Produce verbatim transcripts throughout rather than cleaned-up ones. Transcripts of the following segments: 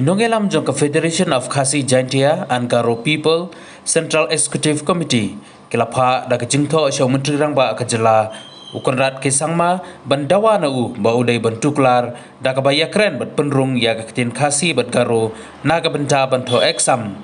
Nongïalam jong ka Federation of Khasi Jaintia and Garo People Central Executive Committee ki la phah da ka jingthoh sha u Myntri Rangbah ka jylla u Conrad K Sangma ban dawa na u ba u dei ban tuklar da kaba ïakren bad pynrung ïa ka ktien Khasi bad Garo na ka bynta ban thoh exam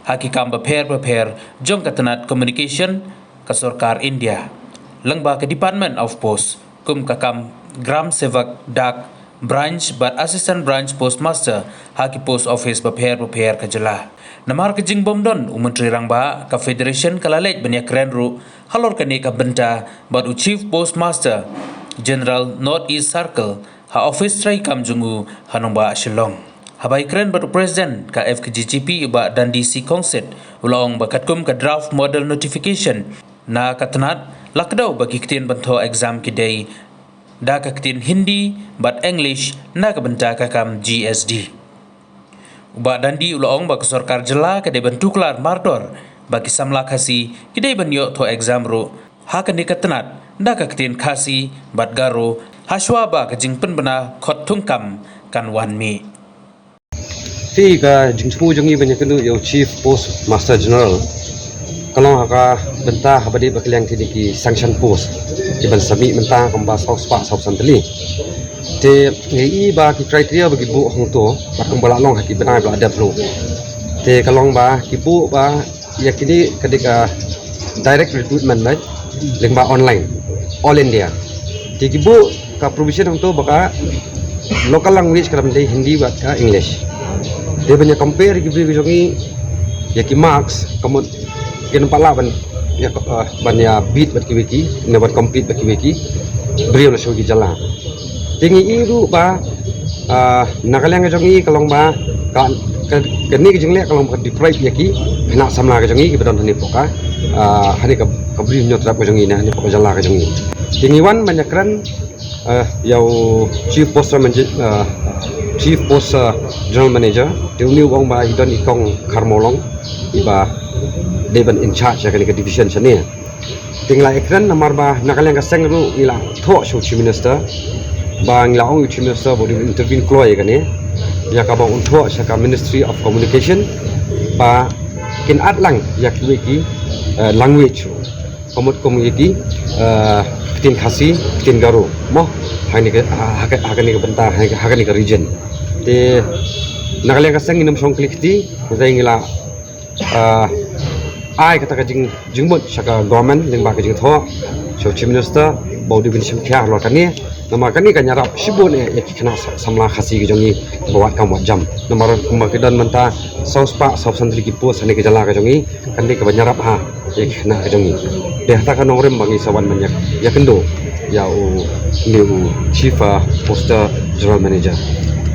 ha ki kam bapher bapher jong ka tnat communication ka sorkar India lyngba ka Department of Post, kum ka kam Gram Sevak Dak Branch bad Assistant Branch Postmaster ha ki post office bapher bapher ka jylla. Namar ka jingbym don u Myntri Rangbah, ka Federation ka la leit ban ïakren ruh halor kane ka bynta bad u Chief Postmaster General North East Circle ha office treikam jong u ha nongbah Shillong. Haba ïakren bad u President ka F K J G P u Bah Dandi C Khongsit, u la ong ba katkum ka draft model notification na ka tnat, la kdew ba ki ktien ban thoh exam ki dei da ka ktien Hindi bad English na ka bynta ka kam G S D. U Bah Dandi u la ong ba ka sorkar jylla ka dei ban tuklar mardor ba ki samla Khasi ki dei ban ïoh thoh exam ruh ha kane ka tnat da ka ktien Khasi bad Garo hashwa ba ka jingpynbna khot thungkam kan wan mih. Te ka jingthmu jong ngi ban ïakynduh ïa u Chief Postmaster General ka long ha ka bynta haba dei ba ka liang kine ki sanction post ki ban submit mynta kumba saw spah saw san tylli. Te ngi i ba ki criteria ba ki buh hangto ba kumba la long ha ki bnai ba la dep ruh. Te ka long ba ki buh ba ïa kine ka dei ka direct recruitment, right? Lyngba online, all India. Te ki buh ka provision hangto ba ka local language ka dei Hindi bad ka English. Te ban ïa compare ki briew ki jong ngi ïa ki marks, ka mut kin pat lah ban ïa, ah, ban ïa beat bad kiwei ki, ne ban compete bad kiwei ki briew na shuh ki jylla. Te ngi i ruh ba, ah, na ka liang ka jong ngi ka long ba ka, ka, kane ka jingleh ka long ba ka deprive ïa ki khynnah samla ka jong ngi kiba don hangne hapoh ka, ah, hangne ka, ka Bri Hynñiewtrep ka jong ngi ne hangne hapoh ka jylla ka jong ngi. Te ngi wan ban ïakren, ah, ïa u Chief Post Manager, ah, Chief Post, ah, General Manager, te une u ong ba i don i kong Kharmawlong iba dei ban in charge ïa kane ka division shane. Te ngi la ïakren namar ba na ka liang ka seng ruh ngi la thoh sha u Chief Minister ba ngi la ong u Chief Minister ba u dei intervene kloi ïa kane, ïa kaba un thoh sha ka Ministry of Communication ba kin add lang ïa kiwei ki, eh, language ruh. Ka mut kum ïa ki, eh, ktien Khasi, ktien Garo mo, ha kane ka, ha, ha, ha kane ka bynta, ha, ha kane ka region. Te na ka liang ka seng ngin ym shong khlieh kti, te ngi la ah, ai kata ka jing, jingmut sha ka government lyngba ka jingthoh sha u Chief Minister ba u dei ban shim khia halor kane. Namar kane kan ïarap shibun eh ïa ki khynnah sa, samla Khasi ka jong ngi ba wad kam wad jam. Namar kumba ki don mynta saw spah saw san tylli ki post hangne ka jylla ka jong ngi, kan dei kaba ïarap ha ïa ki khynnah ka jong ngi. Te hata ka nongrim ba ngi sa wan ban ïa, ïakynduh ïa u, ne u Chief, ah, Post General Manager.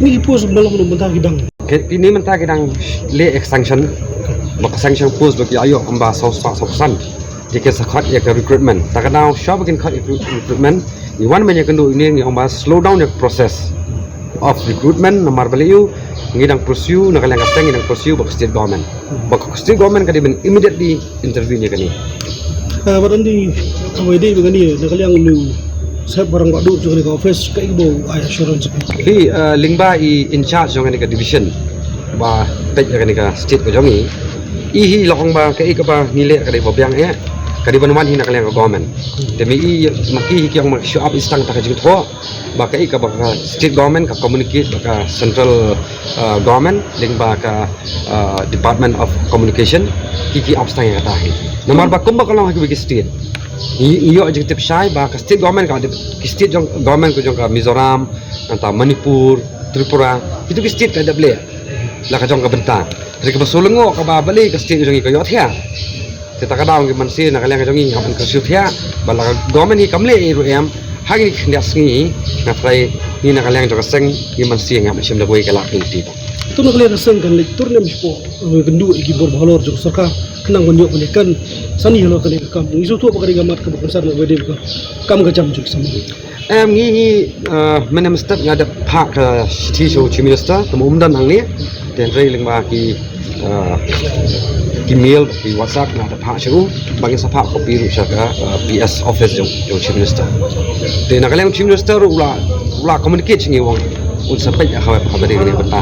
Ni ki post ba long mynta ki dang Ki, kine mynta ki dang leh extension, ba ka sanction post ba ki ïoh ym ba saw spah saw phew san. Te ki sa khot ïa ka recruitment. Ta ka daw shuwa ba kin khot ïa ka recruitment, ngi wan ban ïakynduh ine, ngi ong ba slow down ïa ka process of recruitment namar ba lei ngi dang pursue, na ka liang ka seng ngi dang pursue bad ka state government. Ba ka state government ka dei ban immediately intervene ïa kane. Ah, Bah Dandi, kawei dei ba kane na ka liang u Sep ba rangbah duh jong kane ka office, kaei ba u ai assurance? Hi, ah, lyngba i in charge jong kane ka division ba peit ïa kane ka state ka jong ngi, i hi la ong ba kaei kaba ngi leh ka dei ba biang eh, ka dei ban wan hi na ka liang ka government. Te ma i, ma ki hi ki ong ma ki shu ap i stang ta ka jingthoh ba kaei kaba ka state government ka communicate bad ka central, ah, government lyngba ka, ah, Department of Communication, ki, ki ap stang ïa kata hi. Namar ba kumba ka long ha kiwei ki state, ngi, ngi ïoh jingtip shai ba ka state government ka dep, ki state jong, government ka jong ka Mizoram, nangta Manipur, Tripura, kitu ki state ka dep leh la ka jong ka bynta. Hynrei kaba shu lyngngoh kaba balei ka state ka jong ngi ka ïohthiah. Te ta ka daw ngi mynsiem na ka liang ka jong ngi ngam ban kyrsiew thiah, ba la ka government ngi kam leh ei ruh em, ha kine ki khyndiat sngi nga tharai ngi na ka liang jong ka seng ngi mynsiem ngam shym da kawei ka lad ka lynti. To na ka liang ka seng kan leit tur ne em shapoh, eh, kynduh ïa ki bor ba halor jong ka sorkar khnang ban ïoh ban ïakren sani halor kane ka kam. Ngi sngewthuh ba ka dei ka mat kaba kongsan, ba dei ka kam ka jam jong ki samla. Em, ngi hi, eh, mynne mynstep nga dep phah ka shithi sha u Chief Minister, te ma um don hangne, te hynrei lyngba ki, eh, ki mail, ki WhatsApp nga dep phah sha u, ba ngin sa phah copy ruh sha ka, eh, P S office jong, jong u Chief Minister. Te na ka liang u Chief Minister ruh u la, u la communicate sha ngi u ong un sa peit ha, ha ba dei kane ka bynta.